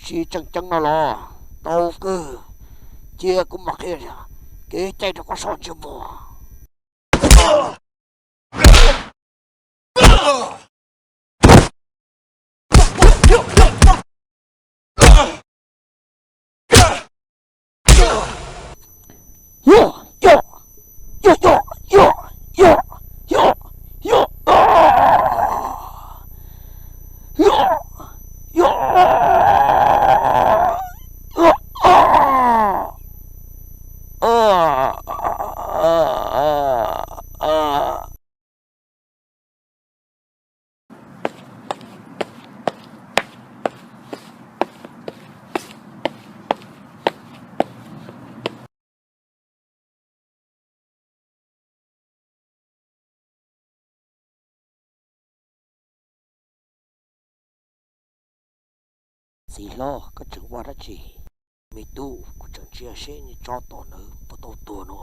Tsis tseem ceeb no los tau kawg, cia kuv mam qhia kev cai rau koj soj ntsia muag. Txiv hlob, koj tseem ua dab tsi? Me tub, kuv tseem ntsia seb niag tsov tom ntawd puas tau tuag no.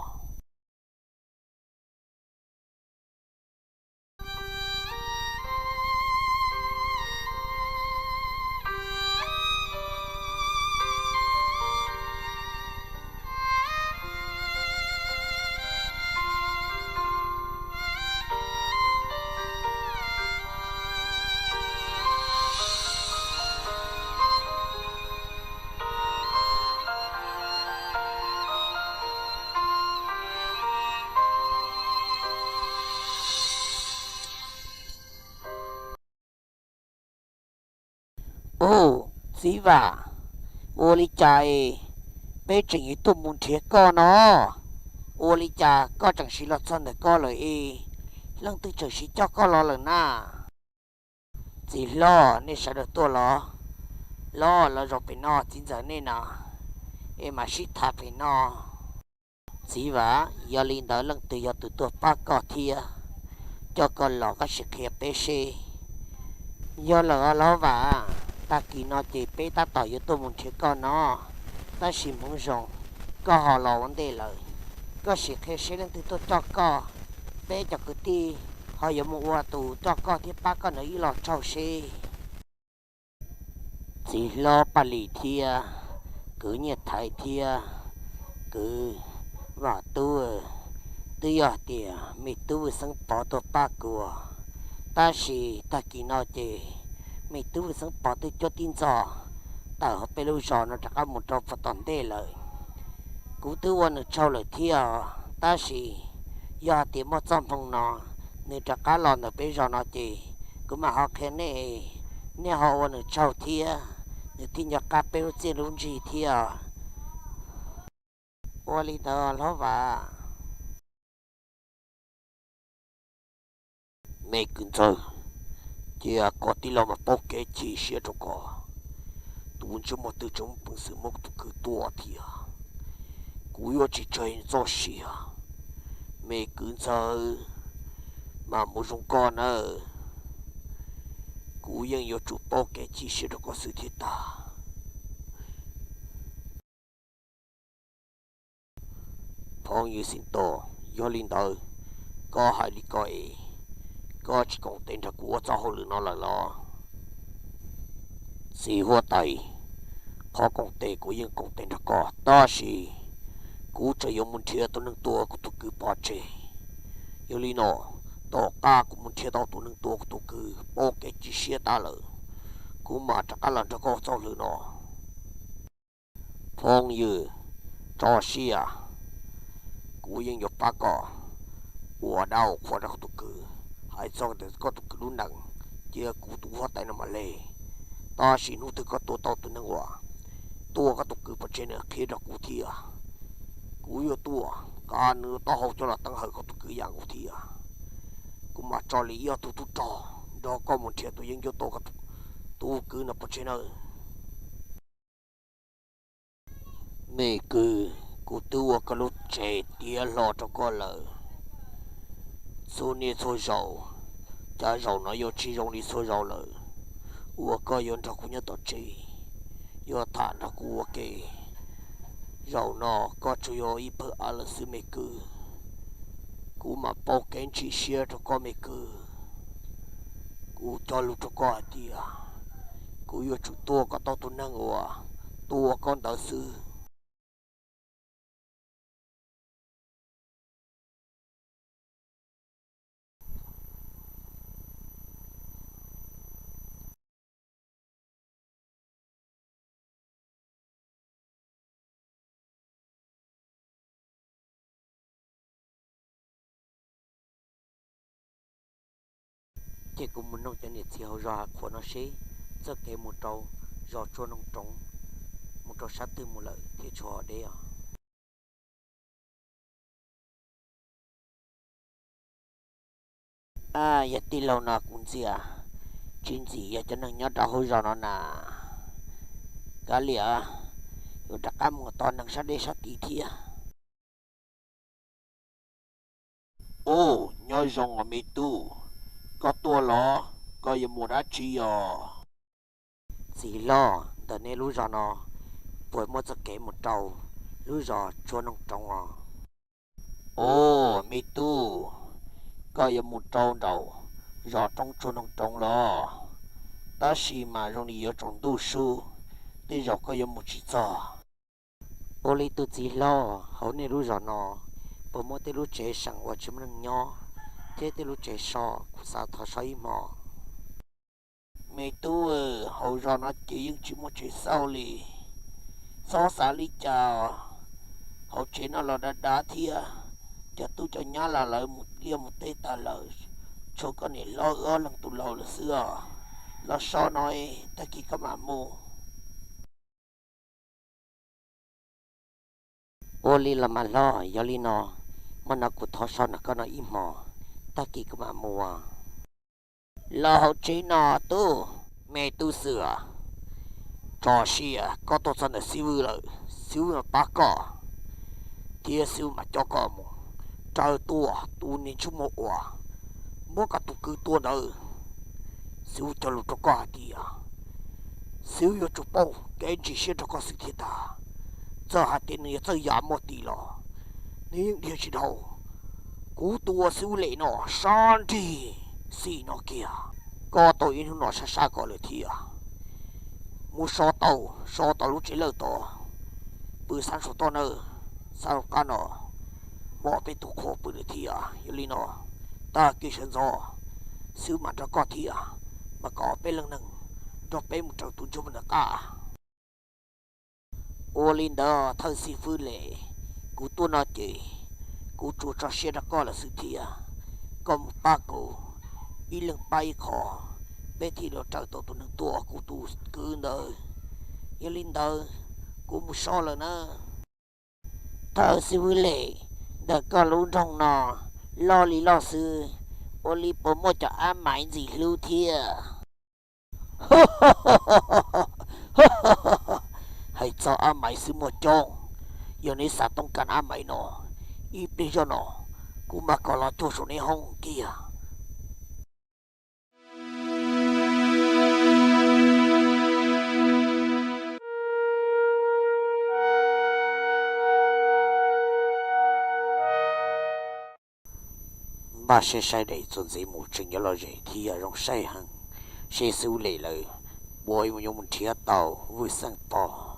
Ub, txiv Vam, ua li cas es peb tseem yuav tuaj mus nrhiav koj no? Ua li cas koj tseem siv los txog ntawm koj lawm es leej twg tseem siv coj koj los lawm na? Txiv hlob, nej sawv daws tuaj los, los los zaum pem no, txiv ntxawm nej na, es mam sib tham pem no. Txiv Vam, yog li ntawd leej twg yog tus tuaj pab koj thiab coj koj los, koj sim qhia peb seb. Yog lawm os hlob Vam, tag kis no ces peb tab tom yuav tuaj mus nrhiav koj no, tab sis hmoov zoo koj ho los ua ntej lawm. Koj sim qhia seb leej twg tuaj coj koj, peb cov kwv tij ho yuav mus ua tus coj koj thiab pab koj ntawd ib los tsaug seb. Txiv hlob Paj Lis thiab kwv Nyiaj Thaiv thiab kwv Vam Tub, twb yog hais tias me tub Vwj Xeeb Pov tuaj pab kuv, tab sis tag kis no ces me tub Vwj Xeeb Pov twb cuab tib ntxov tawm hauv peb lub zos no rov qab mus rau puag tom ntej lawm. Kuv twb ua nws tsaug lawm thiab, tab sis yog hais tias muaj txoj hmoo no nws rov qab los ntawm peb zos no ces kuv mam ho qhia nej, nej ho ua nws tsaug thiab, nws thiaj nco qab peb lub txiaj lub ntsig thiab. Ua li ntawd hlob Vam. Me kwv ntxawg, cia koj tij laug mas paub kev chim siab rau koj. Tus ntsej muag twg tseem muaj peev xwm muab kuv tus kwv tua thiab, kuv yuav tsis tseg txoj sia. Me kwv ntxawg, mas mus zoo koj nawb, kuv yeej yuav tsum paub kev chim siab rau koj xwb thiaj tag. Phooj ywg Xib Nto, yog li ntawd koj hais li ko es koj tsis koom tes nrog kuv ua txoj hauj lwm no lawm los? Txiv huab tais, qhov koom tes kuv yeej koom tes nrog koj, tab sis kuv tseem yuav mus nrhiav tus neeg tua kuv tus kwv pov tseg. Yog li no, tom qab kuv mus nrhiav tau tus neeg tua kuv tus kwv, paub kev chim siab tag lawm, kuv mam rov qab los nrog koj ua txoj hauj lwm no. Phooj ywg, tso siab, kuv yeej yuav pab koj ua dab ua qhua rau koj tus kwv. Hais txog ntawm koj tus kwv lub neej, cia kuv tus huab tais no mam le. Tab sis hnub twg koj tua tau tus neeg uas tua koj tus kwv pov tseg no qhia rau kuv thiab. Kuv yuav tuaj nqa nws taub hau coj los teeb hawm koj tus kwv yam nkaus thiab. Kuv mam tso li ib ob tug tub rog nrog koj mus nrhiav tus yeeb ncuab tua koj tus kwv no pov tseg nawb. Me kwv, kuv twb ua koj lub tsev tiav hlo rau koj lawm txhua niaj txhua zaus, cas zaum no yuav tsis zoo li txhua zaus lawm, uas koj yuav nrog kuv nyob tom tsev, yuav tham nrog kuv ua ke. Zaum no koj tsuas yog ib pawg av lawm xwb me kwv. Kuv mam paub kev chim siab rau koj me kwv. Kuv cog lus rau koj hais tias Kuv yuav tsum tua kom tau tus neeg uas tua koj ntawd xwb. Ces kuv mus noog cov niam txiv hauv zos qhuas no seb txoj kev mus rau zos Tsua Noog Roov mus rau sab twg mus lawm thiab tshuav deb os. Yog tij laug no kuv ntxias tsis ntxim yog cov neeg nyob rau hauv zos no na. Kav liam, yuav rov qab mus tos neeg sab deb sab tid thiab. Ub, nyob zoo os me tub, koj tuaj los koj yuav mus dab tsi os? Txiv hlob, ntawm nej lub zos no puas muaj txoj kev mus rau lub zos Tsua Noog Roov os? Ub, me tub, koj yuav mus rau nraum zos roob Tsua Noog Roov los, tab sis mas zoo li yuav tsaus ntuj sub, tej zaum koj yuav mus tsis txog. Ua li tus txiv hlob, hauv nej lub zos no puas muaj tej lub tsev seem uas tsis muaj neeg nyob thiab tej lub tsev so, kuv xav thov so ib hmo? Me tub, hauv zos no ces yeej tsis muaj tsev xauj li. Txhob xav li cas, hauv tsev no los dav dav thiab. Cov tub cov nyab los lawv mus liaj mus teb tas lawm, tshuav koj niam hlob wb ob leeg tus laus lawm xwb os. Los so no, tag kis koj mam mus. Ua li los mas hlob, yog li no, hmo no kuv thov so nrog koj no ib hmos, tag kis kuv mam mus. Los hauv tsev no tub. Me tub Xwb, tso sia koj tuaj txog ntawm xib hwb lawm, xib hwb mam pab koj, thiab xib hwb mam coj koj mus raws tua tus niag ntsej muag uas muab koj tus kwv tua ntawd. Xib hwb cog lus rau koj hais tias xib hwb yuav tsum pauj kev ntseeg siab rau koj xwb thiaj tag. Txawm hais tias nws yuav txawj yam muaj tim los nws yeej dhia tsis dhau kuv tus ua xib hwb lem no sab nrig xim no kiag. Koj tau ib hnub no sab sab ko lawm thiab. Mus so tau, so tau lub tsev lawj tod, pw xab ntshua toj nawb. Xab rau qab no muaj peb tug qhua pw lawm thiab. Yog li no, tag kis sawv ntxov xib hwb mam nrog koj thiab, mas kom peb leej neeg nrog peb mus raws tus ntsej muag ntawd qab. Ua li ntawd thawj xib hwb lem, kuv tuaj no ces kuv tsuas tso siab rau koj lawm xwb thiab. Koj mus pab kuv, ib leeg pab ib qho, peb thiaj li raws tau tus neeg tua kuv tus kwv ntawd. Yog li ntawd, kuv mus so lawm na. Thawj xib hwb lem, ntawm koj lub nroog no loj li loj xwb, ua li puas muaj cov ab maiv ntxim hlub thiab? Hais txog ab maiv xwb muaj coob, yog neb xav toob kas ab maiv no, ib pliag zoj no kuv mam kom los cuag saum neb hoob kiag. Npaj siab saib daim txuas ntxiv mus tseem yuav lom zem thiab zoo saib heev, seb xib hwb lem lawv puas yuav mus nrhiav tau Vwj Xeej Pov.